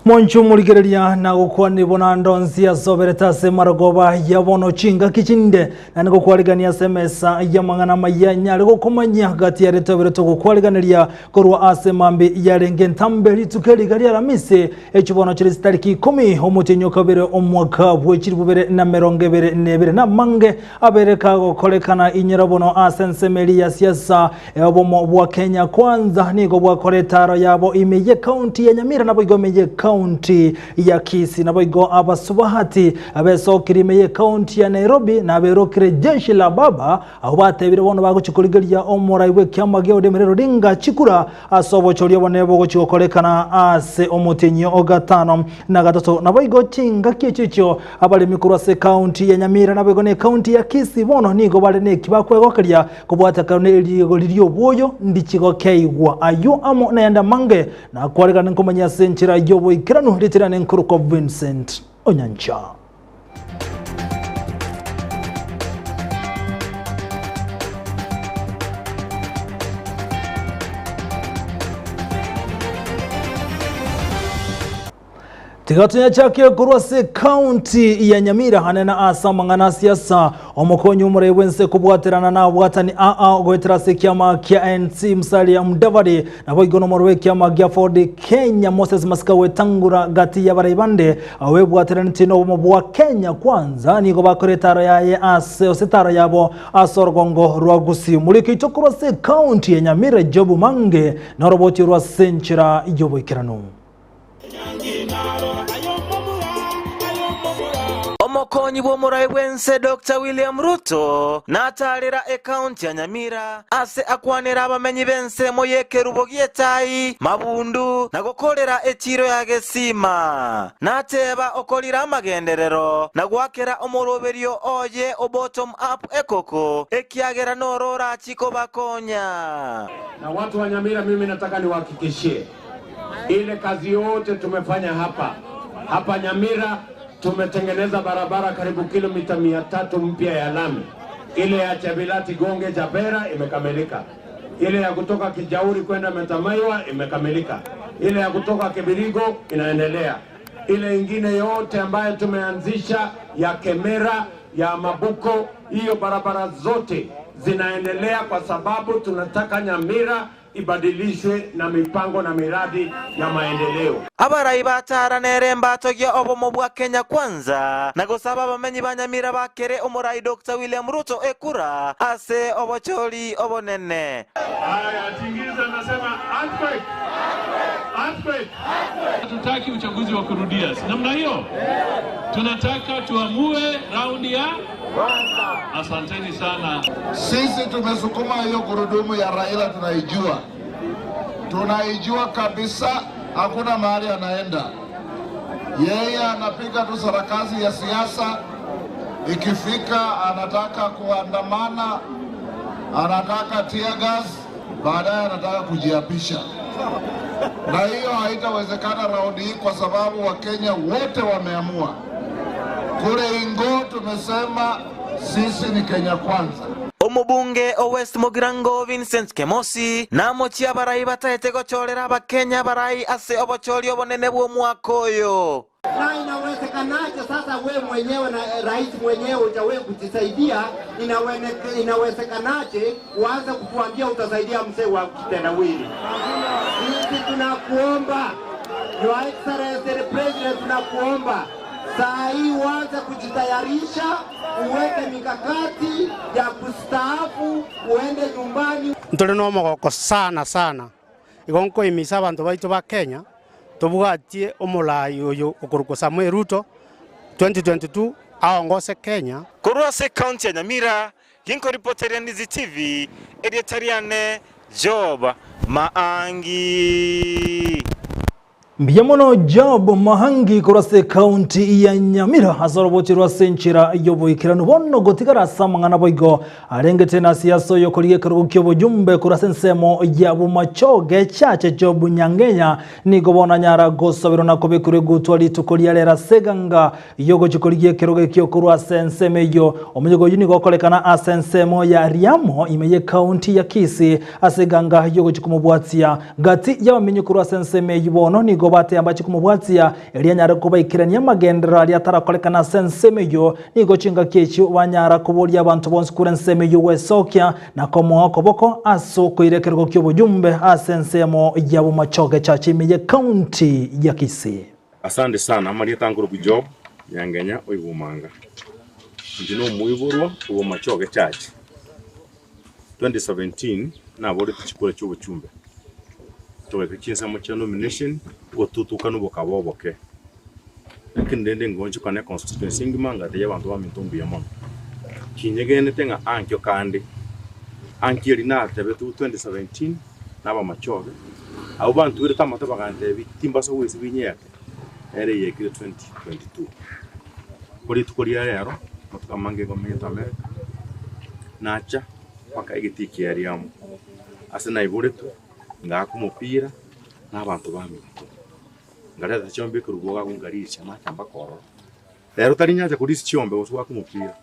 Monche omorigereria na gokwanire bono ndonsi asoberete ase marogoba ya bono chingaki chinde, na nigokwarigania ase emesa y'amang'ana amaya nyare gokomanyia gati yare tobere togokwariganeria korwa ase mambi yarenge ntambe rituko eriga ria Aramisi, echio bono chire chitariki ikomi omotienyi o kabere omwaka bwe chilifu bibere na emerongo ebere na ebere namange abere kagokorekana inyora bono ase ensemo eria ya siasa Obomo bwa Kenya Kwanza nigo bwakora etaaro yabo ime y'ecounty ya Nyamira naboigo ime y'ecounty ya Kisii naboigo abasubahati abesokire ime y'ecounty ya Nairobi na aberokire Jeshi la Baba abwo batebire bono bagochia korigeria omorai bw'ekiama gia ODM Raila Odinga chikura ase obochori obonene bogochia gokorekana ase omotienyi o gatano na gatato naboigo chingaki echio echio abaremi korwa ase ecounty ya Nyamira naboigo na ecounty ya Kisii bono nigo bare neki bakwegokeria Kobwateka nerigori ri'oboyo ndichigokeigwa ayio amo nayande amange, nakwaregane nkomanya ase enchera y'oboikeranu ritirane nkorokwa Vincent Onyancha. Tiga tonyachakie korwa ase ekaunti ya Nyamira ane na ase amang'ana a siasa. Omokonyi omorai bw'ense kobwaterana na abwatani aa goetera ase ekiama kia NC Musalia Mudavadi naboigo nomoro bw'ekiama gia Ford Kenya Moses Masika gwetangura gati y'abarai bande abebwateranetie nobomo bwa Kenya Kwanza nigo bakora etaro yaye ase ase etaro yabo ase orogongo rwa Gusii. Omoriki oito korwa ase ekaunti ya Nyamira Job Mange noroboti orwa ase enchera y'oboikeranu. Omokonyi bw'omorai bw'ense Doctor William Ruto nataarera ekaunti ya Nyamira ase akwanera abamenyi b'ensemo y'ekerubo gi'etai, Mabundu, na gokorera echiro ya Gesima. Nateba okorira amagenderero na goakera omoroberio oye o bottom up ekoko ekiagera noro orachi kobakonya. Na watu wa Nyamira mimi nataka niwahakikishie Ile kazi yote tumefanya hapa hapa Nyamira, tumetengeneza barabara karibu kilomita 300 mpya ya lami. Ile ya Chebilati Gonge Jabera imekamilika, ile ya kutoka Kijauri kwenda Metamaiwa imekamilika, ile ya kutoka Kibirigo inaendelea, ile ingine yote ambayo tumeanzisha ya Kemera ya Mabuko, hiyo barabara zote zinaendelea kwa sababu tunataka Nyamira ibadilishwe na mipango na miradi ya maendeleo. Abarai batara nere mbatogia obomo bwa Kenya Kwanza na gosaba abamenyi ba Nyamira bakere omorai Doctor William Ruto ekura ase obochori obonene. Haya, tingiza nasema earthquake. Earthquake. Hatutaki uchaguzi wa kurudia, si namna hiyo? Tunataka tuamue raundi ya Asanteni sana. Sisi tumesukuma hiyo gurudumu ya Raila, tunaijua, tunaijua kabisa, hakuna mahali anaenda. Yeye anapiga tu sarakasi ya siasa, ikifika anataka kuandamana, anataka tear gas, baadaye anataka kujiapisha, na hiyo haitawezekana raundi hii kwa sababu Wakenya wote wameamua. Kule Ingo tumesema sisi ni Kenya kwanza. Omobunge o West Mugirango Vincent Kemosi namochie abarai bataete gochorera abakenya abarai ase obochori obonene bw'omwaka oyo. Na inawezekanaje sasa we mwenyewe na rais mwenyewe hujawahi kujisaidia, inawezekanaje uanze kutuambia utasaidia mzee wa kitendawili? Sisi tunakuomba Your Excellency the President, tunakuomba saa hii uanze kujitayarisha, uweke mikakati ya kustaafu, uende nyumbani. Ntore nomogoko sana sana, igo nkoimisa abanto baito ba Kenya tobwatie omorai oyo okorokwa Samoei Ruto 2022 aongose Kenya. Korwa ase ekaunti ya Nyamira, ginkoripoteria Ndizi TV, erieta riane Job Maangi. Mbuya mono Job Mahangi korwa ase ekaunti ya Nyamira ase orobochi rwa ase enchera y'oboikeranu bono gotigara ase amang'ana boigo arengete na siasa oyo korigia ekerogo ki'obojumbe korwa ase ensemo ya Bomachoge Chache Job Nyang'enya nigo bono anyara gosoberwa na kobekerwa egutwa rituko ria rero ase eganga Y'ogochia korigia ekerogo ekio korwa ase ensemo eyio. Omoyega oyio nigo okorekana ase ensemo ya Riamo ime y'ekaunti ya Kisii ase eganga y'ogochia komobwatia. Gati y'abamenyi korwa ase ensemo eyio bono nigo. bateyamba chikomobwatia erio anyare kobaikerania amagenderero aria atarakorekana ase ensemo eyio. Nigo chingaki echio banyara koboria abanto bonsi korwa ensemo eyio gwesokia na komoa okoboko ase okoira ekerogo ki'obojumbe ase ensemo ya Bomachoge Church ime ye county ya Kisii. Asante sana, amarieta ankorokwa Job Nyangenya oigumanga. Inche nomoiborwa o Bomachoge Church. 2017 naborete chikura chiobochumbe, togaika chinsemo chia nomination, ogotutukana obokaba oboke. Lakini rende ngonchokana econstituency engima ngatebia abanto baminto mbuya mono. Kinyegenete ng'a ankio kande, ankio eria natebetwe 2017 na abamachoge, abwo bantwerete amato bagantebia timbasa goesibia inyeke, nere eyekire 2022. Ko rituko ria rero, amatuko amange igo menyete America, nacha mpaka egetii kiaria amo, ase naiboretwe, ngaaka omopira, na abanto baminto. Nkareta chiombe ekerubo iga agwo nkarisia, nacha mpaka ororo. Rero tari nyancha korisia chiombe gose goaka omopira,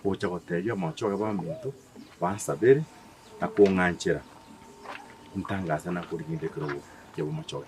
gocha gotebia amachoge baminto, bansabere, na kong'anchera, ntangase na koriginda ekerogo kia bomochoge.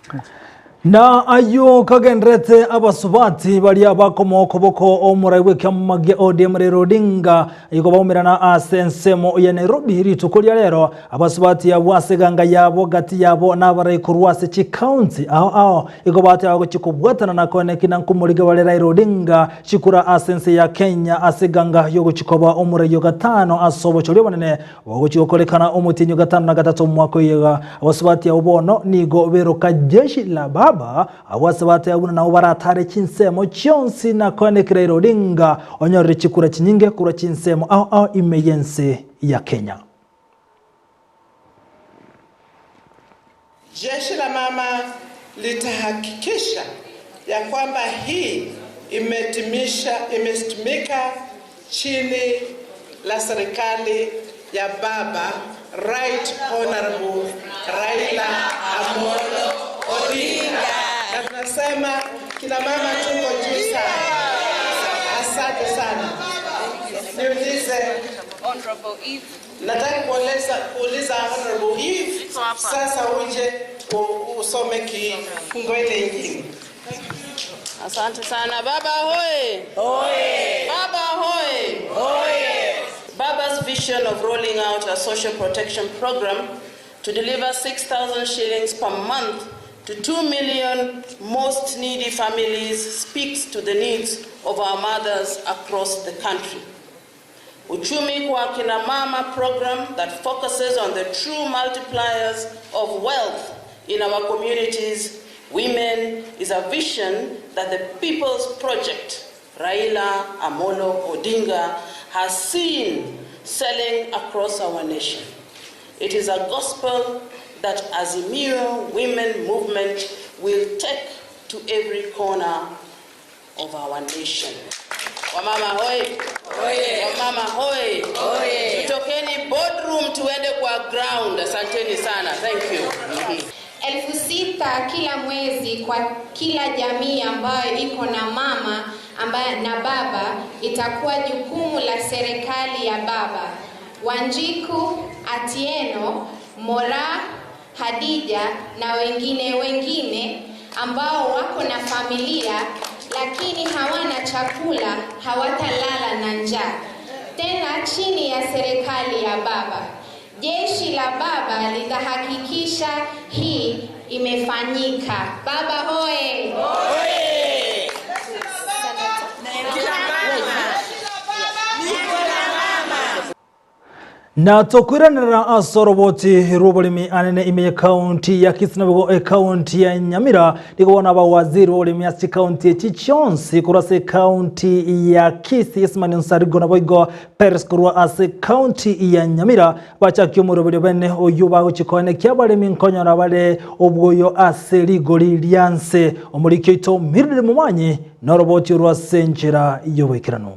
Na ayio kagenderete abasubati baria bakomoa okoboko omorai bw'ekiama gia ODM Raila Odinga igo baumerana ase ensemo ya Nairobi rituko ria rero. Abasubati abwo ase eganga yabo gati yabo nabarai korwa ase chikaunti ao ao igo bateba gochia kobwatana na koeneki na nkomorigia bare Raila Odinga chikura ase ense ya Kenya ase eganga yogochia koba omorai o gatano ase obochori obonene Ogochia gokorekana omotienyi o gatano na gatato omwaka oyo iga, abasubati abwo bono nigo beroka Jeshi la Baba, abwo ase bateba buna nabo baratare chinsemo chionsi na koenekera Raila Odinga onyorire chikura chinyinge korwa chinsemo ao ao ime y'ense ya Kenya. Jeshi la mama litahakikisha ya kwamba hii imetimisha imetimika chini la serikali ya baba Right Honorable Raila Amolo Odinga. Na tunasema kina mama tuko juu sana. Asante sana. Niulize Honorable Eve. Nataka kueleza kuuliza Honorable Eve sasa uje usome kifungo ile ingine. Asante sana baba hoye. Hoye. Baba hoye. Hoye. Baba's vision of rolling out a social protection program to deliver 6,000 shillings per month to 2 million most needy families speaks to the needs of our mothers across the country. Uchumi kwa Kina Mama program that focuses on the true multipliers of wealth in our communities, women, is a vision that the People's Project, Raila Amolo Odinga, has seen selling across our nation. It is a gospel that Azimio Women Movement will take to every corner of our nation. Wamama hoi! Wamama hoi! Tutokeni boardroom tuende kwa ground. Asanteni sana. Thank you. 6,000 kila mwezi kwa kila jamii ambayo iko na mama ambaye na baba itakuwa jukumu la serikali ya baba. Wanjiku, Atieno, Mora, Hadija na wengine wengine ambao wako na familia lakini hawana chakula hawatalala na njaa tena chini ya serikali ya baba. Jeshi la baba litahakikisha hii imefanyika. Baba hoye! Na tokoiranerera ase oroboti rw'oboremi anene ime y'ekaunti ya Kisii naboigo ekaunti ya Nyamira nigo bono abawaziri b'oboremi ase chikaunti echi chionsi korwa ase ekaunti ya Kisii Esimani Onsarigo naboigo Peres korwa ase ekaunti ya Nyamira bachakia omoroberio bene oyio bagochia koenekia abaremi nkonyora bare obwoyo ase rigori ria nse. Omoriki oito Mildred Momanyi noroboti orwo ase enchera y'oboikeranu.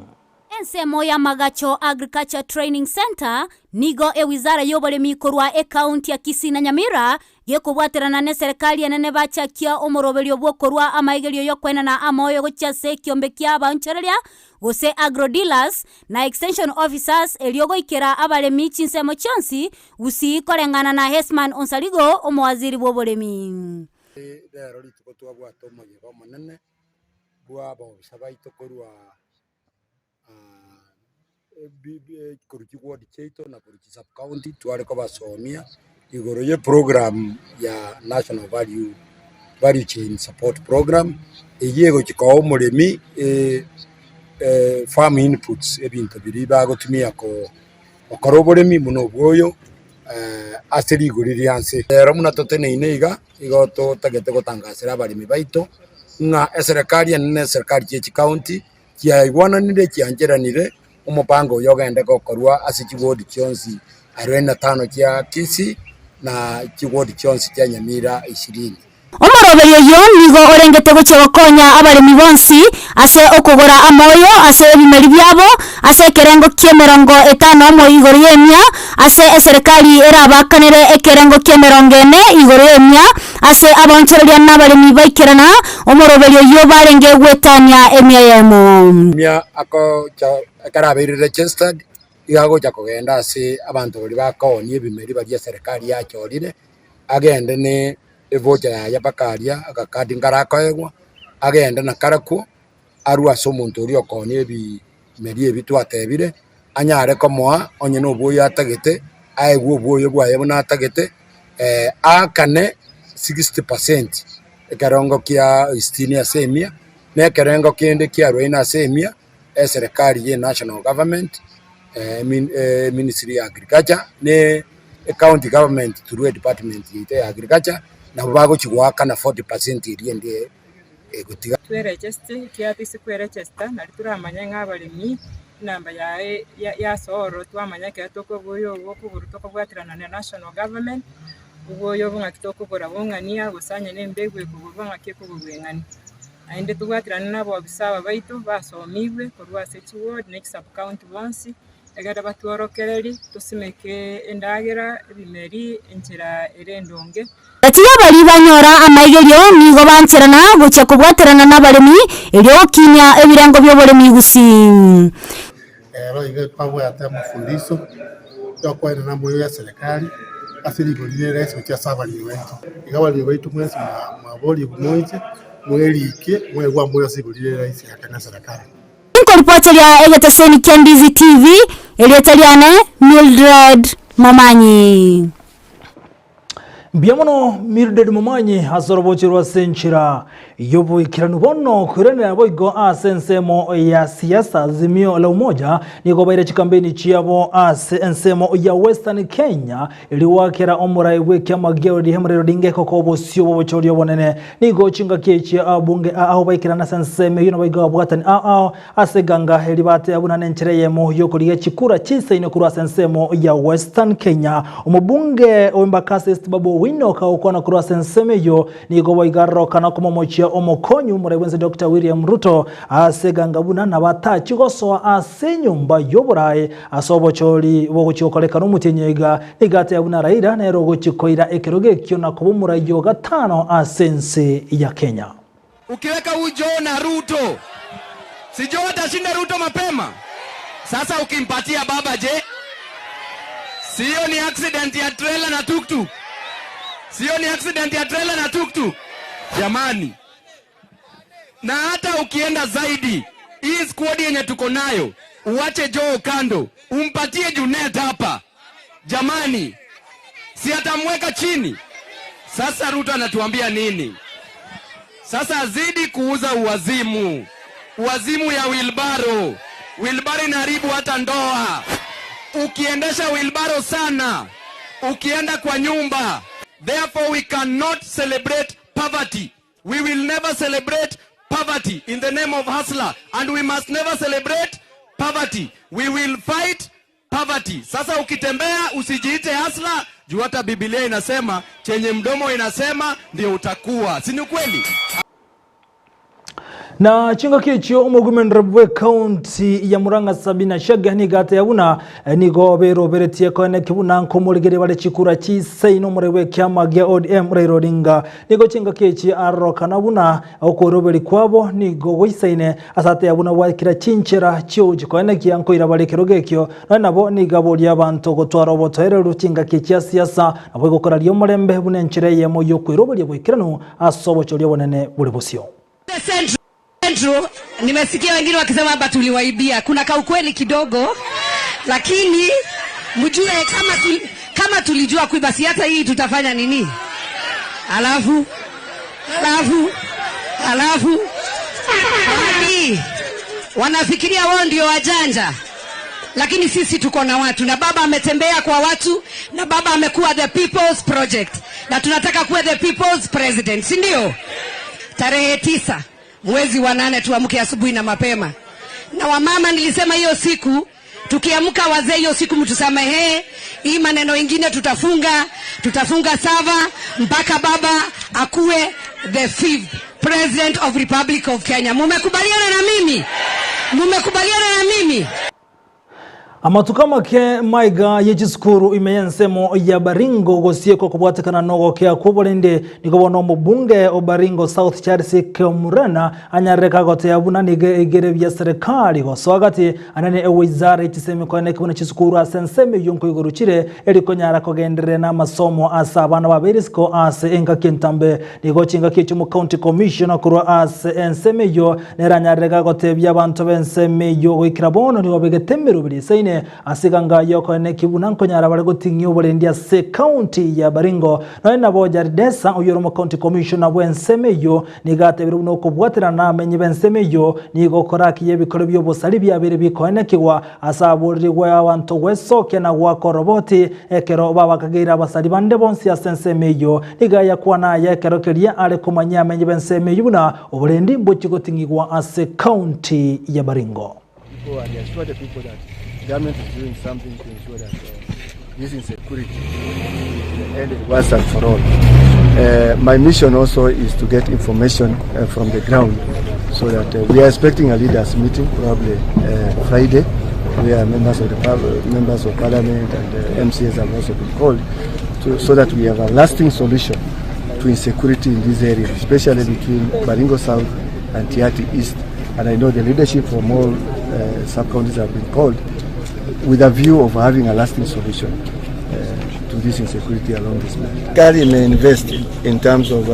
Ensemo y'amagacho Agriculture Training Centre nigo ewizara y'oboremi korwa ecounty ya Kisii na Nyamira gekobwaterana neserekari enene bachakia omoroberio bw'okorua amaegerio y'okoenana amoyo gochia ase ekiombe kia abaonchoreria gose agro dealers na extension officers erio goikera abaremi chinsemo chionsi Gusii koreng'ana na Hesman Onsarigo omowaziri bw'oboremi. Rero rituko twabwate omoyega omonene bwa abaofisa baito korwa korwa chiward chiaito na korwa chisub county tware kobasomia igoro ye program ya national value value chain support program, eywo egochia koa omoremi farm inputs ebinto biria bagotumia ko gokora oboremi buna obwoyo ase rigori ria nse. Rero buna toteneine iga, igo totagete gotangasera abaremi baito ng'a eserekari enene na eserekari chie chikaunti chiaigwananire chiancheranire omopango oyo ogende gokorwa ase chiwodi chionsi arubaini na tano chia Kisii na chiwodi chionsi chia Nyamira ishirini. Omoroberio oyio nigo orengete gochia gokonya abaremi bonsi ase okogora amoyo ase ebimeri biabo ase ekerengo ki'emerongo etano omo igoro y'emia, ase eserekari erabaakanere ekerengo ki'emerongo ene igoro y'emia ase abaonchoreria na abaremi baikerana, omoroberio oyio barenge goetania emia eyemo. Mia agocha ekero abeire registered, iga agocha kogenda ase abanto baria bakoonia ebimeri baria eserekari yachorire, agende ne evocha yaye mpaka aria, agakadi nkare akoegwa, agende na karakwo, arwe ase omonto oria okoonia ebimeri ebi twatebire, anyare komoa onye na obwoyo atagete, aegwe obwoyo bwaye buna atagete, aakane 60% ekerengo kia sitini ase emia, na ekerengo kende kia arubaini ase emia, eserekari ye national government, ministry ya agriculture, ne ecounty government through edepartment yaito ya agriculture, nabo bagochi goakana 40% eria ende egotiga. Tweregeste, ekiagera toise kweregesta nari toramanye ng'a abaremi enamba yaye yasoa ororo twamanya ekero tokoboywa obo okogoro tokobwaterana na national government, oboyo obo ng'aki tokogora bong'ani gose onye na embegu ekogorwa ng'aki ekogorwa eng'ani. Naende tobwaterane na abaofisa aba baito basomigwe korwa ase chiward ne chisub county bonsi, egere batworokererie tosimeke endagera, ebimeri, enchera ere endonge. Gati y'abaria banyora amaigerio nigo bancherana gochia kobwaterana nabaremi erio gokinia ebirengo bi'oboremi gusii. Ero iga twabwate amafundisho yokoenana amoyo ya serikali ase rigori rire rahisi gochia ase abaremi baito. Iga abaremi baito mwensi mwaborigwe moiche mwerikie mwaigwe amoyo ase rigori rire rahisi ake na serikali. Nkoripoteria egeteseni kia Ndizi TV, erieta riane Mildred Momanyi. Mbuya mono Mildred Momanyi ase orobochi rw'ase enchera y'oboikeranu bono koiranera boigo ase ensemo ya siasa Azimio la Umoja nigo baire chikampeni chiabo ase ensemo ya Western Kenya erio goakera omorai bw'ekiama gia ODM Raila Odinga ekoko obosio bw'obochori obonene nigo chingaki echi abunge ao baikerana ase ensemo eyio naboigo abwatani ao ao Ase eganga eria batea buna nenchera eyemo y'okorigia chikura chinsaine korwa ase ensemo ya Western Kenya. Omobunge o Embakasi East Babu Owino kagokwana korwa ase ensemo eyio nigo boigo arorokana komomochia omokonyi omorai bwense Doctor William Ruto ase eganga buna nabatachi gosoa ase enyomba y'oboraai ase obochori bogochia gokorekana omotienyi oiga nigo atea buna Raila nere ogochia koira ekerogo ekio na koba omorai o gatano ase ense ya Kenya. Ukiweka huyu Joe na Ruto, si Joe atashinda Ruto mapema? Sasa ukimpatia baba je? Si hiyo ni accident ya trailer na tuktuk? Si hiyo ni accident ya trailer na tuktuk? Jamani, na hata ukienda zaidi, hii squad yenye tuko nayo, uache Joe kando, umpatie Junet hapa, jamani, si atamweka chini? Sasa Ruto anatuambia nini? Sasa azidi kuuza uwazimu, uwazimu ya wilbaro. Wilbaro inaharibu hata ndoa. Ukiendesha wilbaro sana, ukienda kwa nyumba. Therefore we cannot celebrate poverty. We will never celebrate poverty in the name of hustler and we must never celebrate poverty. We will fight poverty. Sasa ukitembea usijiite hustler, juu hata Biblia inasema chenye mdomo inasema ndio utakuwa, si ni kweli? Na chingaki echio omogumenere bw'ekaunti ya Murang'a Sabina Chege nigo ateba buna nigo beroberetie koeneki buna nkomorigereria bare chikura chisaine omoreri bw'ekiama gia ODM Raila Odinga. Nigo chingaki echi arorokana buna okweroberi kwabo nigo goisaine ase ateba buna gwakira chinchera chiogochi koenekia nkoira bare ekerogo ekio Nonya nabo nigo aboria abanto gotwara obotoereru chingaki chia siasa, naboigo koraria omorembe buna enchera eyemo y'okweroberia boikeranu ase obochori obonene bore bosio. Central, nimesikia wengine wakisema hapa tuliwaibia. Kuna kaukweli kidogo, lakini mjue kama, tu, kama tulijua kuiba, si hata hii tutafanya nini? Alafu alafu alafu hadi wanafikiria wao ndio wajanja, lakini sisi tuko na watu, na baba ametembea kwa watu, na baba amekuwa the people's project, na tunataka kuwa the people's president, si ndio? Tarehe 9 mwezi wa 8 tuamke asubuhi na mapema. Na wamama, nilisema hiyo siku tukiamka, wazee, hiyo siku mtusamehee, hii maneno ingine tutafunga, tutafunga sava mpaka baba akuwe the fifth president of Republic of Kenya. Mumekubaliana na mimi? Mumekubaliana na mimi? Amatuko amake maiga ye chisukuru ime y'ensemo ya Baringo gosiekwa kobwatekana nogokea kw'oborende nigo bono omobunge o Baringo South Charles Kemurana anyarire kagoteya buna nigo egere bia serikali gosoa gati anene ewizara ye chisemi koeneki buna chisukuru ase ensemo eyio nkoigoro chire erikonyara kogenderera na amasomo ase abana babeire isiko ase engaki entambe. Nigo chingaki echio omo county commissioner korwa ase ensemo eyio neranyarire gagotebia abanto b'ensemo eyio goikera bono nigo babegete emeroberi esaine ase eganga y'okoeneki buna nkonyara bare goting'ia oborendi ase county ya Baringo. Nonya nabo Jaridesa oyio ore omo county commissioner bw'ensemo eyio nigo atebire buna okobwaterana nabamenyi b'ensemo eyio nigo korakiye ebikoro bi'obosari biabeire bikoenekigwa ase aborerigwe abanto gwesokia na goaka oroboti ekero babakageire abasari bande bonsi ase ensemo eyio. Nigo ayakwana aya ekero keria are komanyia amenyi b'ensemo eyio buna oborendi mbochie goting'igwa ase county ya Baringo. People and assure the people that government is doing something to ensure that this insecurity is ended once and for all. My mission also is to get information from the ground so that we are expecting a leaders meeting probably Friday. We are members of the members of parliament and the MCAs have also been called to, so that we have a lasting solution to insecurity in this area, especially between Baringo South and Tiaty East. And I know the leadership from all sub-counties have been called with a view of having a lasting solution to this insecurity along this line. Serikali imeinvest in terms of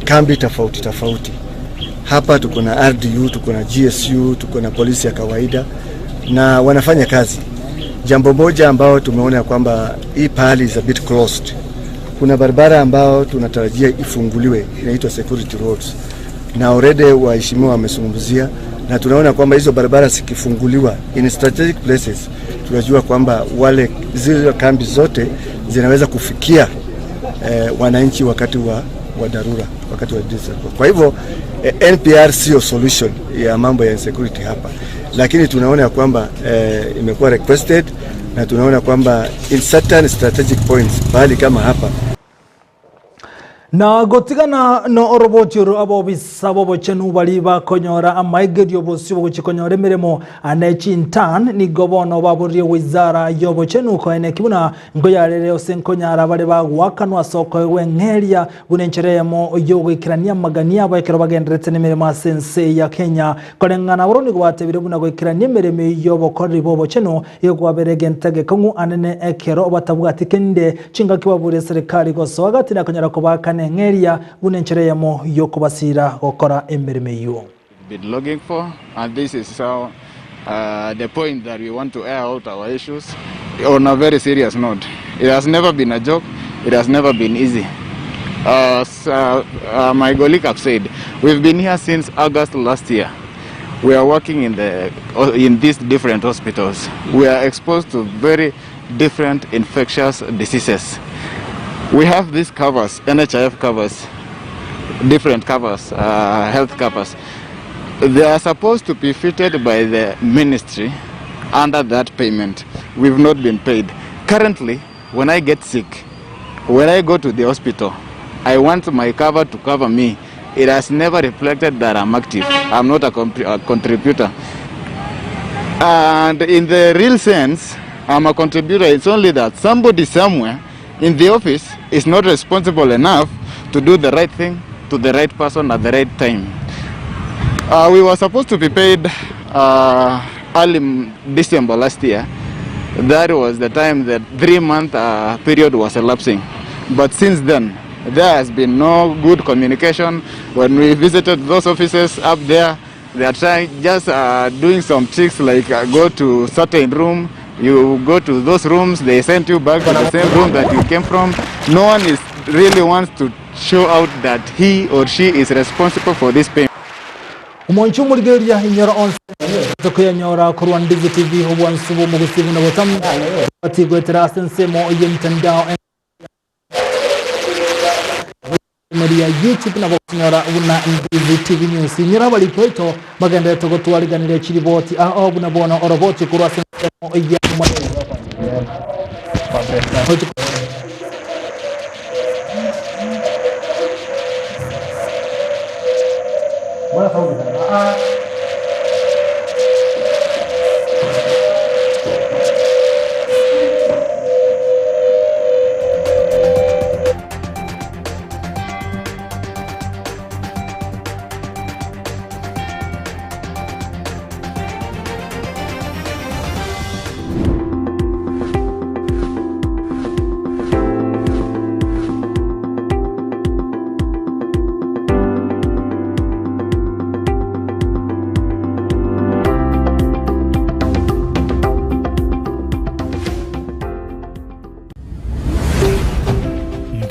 kambi tofauti tofauti. Hapa tuko na RDU, tuko na GSU, tuko na polisi ya kawaida na wanafanya kazi. Jambo moja ambao tumeona kwamba hii pahali is a bit closed. Kuna barabara ambao tunatarajia ifunguliwe inaitwa security roads, na already waheshimiwa wamezungumzia, na tunaona kwamba hizo barabara zikifunguliwa in strategic places, tunajua kwamba wale zile kambi zote zinaweza kufikia wananchi wakati wa dharura, wakati wa disaster. Kwa hivyo NPR sio solution ya mambo ya insecurity hapa, lakini tunaona kwamba imekuwa requested na tunaona kwamba in certain strategic points pahali kama hapa. Na gotigana no oroboti oro abobisa bobochenu bari bakonyora amaigerio bosio bogochikonyora emeremo ane chintan nigo bono baborie wizara y'obochenu koeneki buna nkoyarere ose nkonyara bare bagwakanwa ase okoegwa eng'eria buna enchera eyemo yogoikerania amagani abo ekero bagenderete n'emeremo ase ense ya Kenya. Koreng'ana oro nigo batebire buna goikerania emeremo y'obokoreri bw'obochenu igwabere egento egekong'u anene ekero batabwati kende chingaki baburie serikali gosoa gati nakonyara kobakana eng'eria buna enchera eyemo y'okobasira gokora emeremo eyio. Been looking for, and this is how the point that we want to air out our issues on a very serious note. It has never been a joke, it has never been easy. My colleague have said, we've been here since August last year. We are working in these different hospitals. We are exposed to very different infectious diseases. We have these covers, NHIF covers, different covers, health covers. They are supposed to be fitted by the ministry under that payment. We've not been paid. Currently, when I get sick, when I go to the hospital, I want my cover to cover me. It has never reflected that I'm active. I'm not a, a contributor. And in the real sense, I'm a contributor. It's only that somebody somewhere in the office is not responsible enough to do the right thing to the right person at the right time. Uh, we were supposed to be paid uh, early December last year. That was the time that 3-month uh, period was elapsing. But since then, there has been no good communication. When we visited those offices up there, they are trying just uh, doing some tricks like uh, go to certain room, you go to those rooms, they send you back to the same room that you came from. No one is really wants to show out that he or she is responsible for this payment. Omonche omorigereria inyora onsi tokoyanyora korwa Ndizi TV obwansu bw'omogusi buna botamu batigwetera ase ensemo y'emitandao ya YouTube nabo kunyora buna Ndizi TV News inyora abariki baito bagenderete gotwariganire chiriboti ao buna bono oroboti korwa ase ensemo ya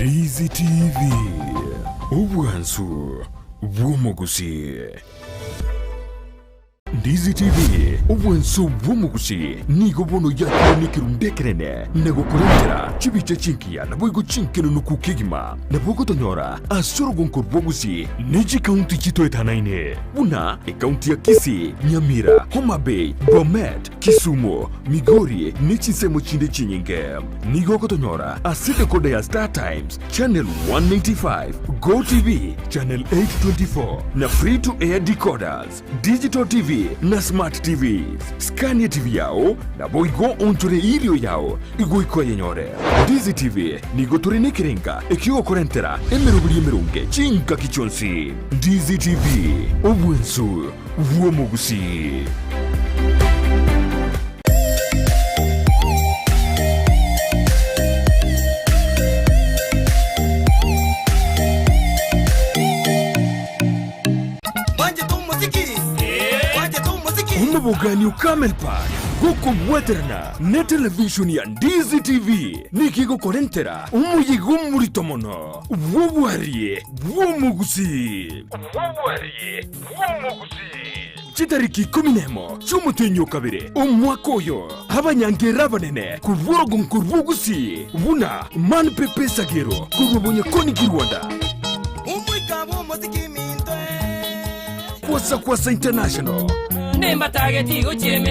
Ndizi TV, obwansu bw'omogusii. Ndizi TV, obwansu bw'omogusii nigo bono yakire nekerundu ekenene na gokorentera chibicha chinkiya naboigo chinkenunuku kegima. Nabo ogotonyora ase orogonko rw'ogusii ne chikaunti chitoetanaine buna ekaunti ya Kisii, Nyamira, Homa Bay, Bomet, Kisumu, Migori ne chinsemo chinde chinyinge. Nigo ogotonyora ase decoder ya Star Times channel 195, Go TV channel 824 na free to air decoders, Digital TV na Smart TVs. Scan TV yao naboigo onchore irio yao igoika oyenyore. Ndizi TV nigo tore nekerenga ekiogokorentera emeroberi emeronge chingaki chionsi. Ndizi TV, obwensu bw'omogusii. Omobogani o Camel Park gokobwaterana ne television ya Ndizi TV nigo egokorentera omoyega omorito mono bw'obwarie bw'omogusii. Chitariki ikomi nemo chi'omotienyi o kabere omwaka oyo, abanyangera abanene korwa orogonko rw'Ogusii buna Man Pepe Sagero korwa Bonyakoni Kirwanda, Kwasa Kwasa International,